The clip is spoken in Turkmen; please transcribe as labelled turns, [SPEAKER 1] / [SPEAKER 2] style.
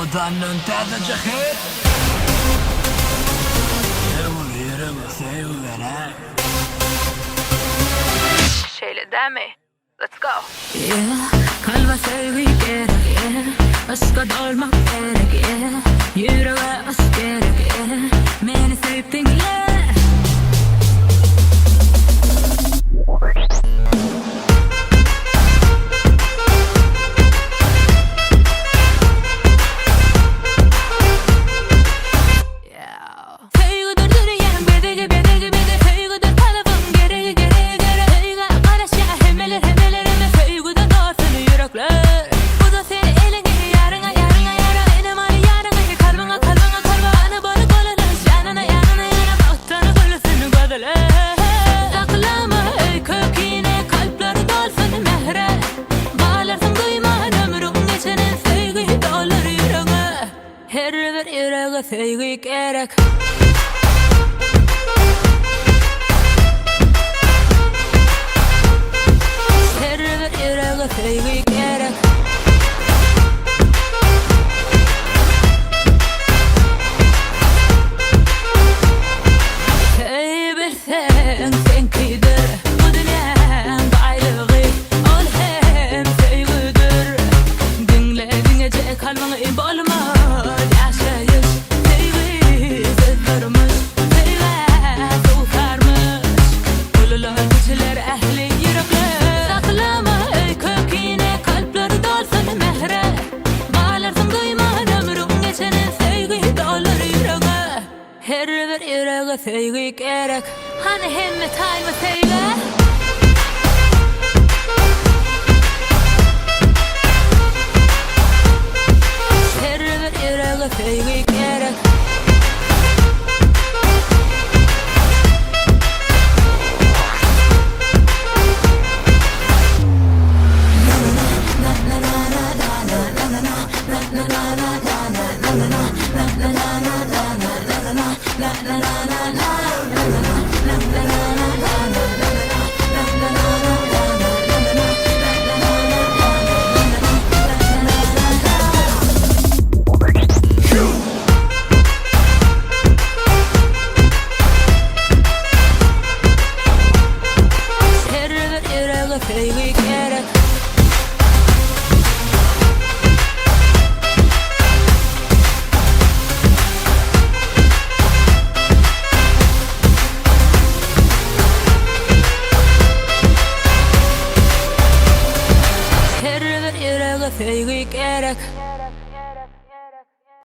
[SPEAKER 1] Owadandan täzeje hit. Her bir ýürege söýgi gerek.
[SPEAKER 2] Şeýle dämi? Let's go.
[SPEAKER 3] Yeah, kalba söýgi gerek, yeah. Yşka dolmak gerek, yeah. Ýürege yşk gerek, yeah. Meni söýüp diňle. Söýgüdir dünýäň bezegi bezegi beze Söýgüdir talabyň geregi geregi gere Söýgä garaşýar hemmeler hemmeler hemme Söýgüden dolsun ýürekler Uzat sen eliňi ýaryňa ýaryňa ýara Senem al ýaryňy kalbyňa kalbyňa kalba Gany bolup bolalaş ýanyna ýanyna ýana Bagtdan gülsün gözler Saklama öýke-kine kalplar dolsun mähre Galarsyň duýman ömrüň geçenin Söýgi dolar ýüregiňe Her bir ýürege söýgi gerek. Her bir ýürege söýgi gerek. Söý bilseň seňkidir bu dünýäň baýlygy ol hem söýgüdir. Diňle diňeje kalbyňy bolmaz ýaşaýyş söýgi sözlermiş söýgä suwsarmyş ulular kiçiler ähli ýürekler saklama öýke kine kalplar dolsun mähre galarsyň duýman ömrüň geçenin söýgi dolar ýürege her bir ýürege söýgi gerek hany hemme taýmy söýgä. Her bir ýürege söýgi gerek. Her bir ýürege söýgi gerek. Her bir ýürege söýgi gerek.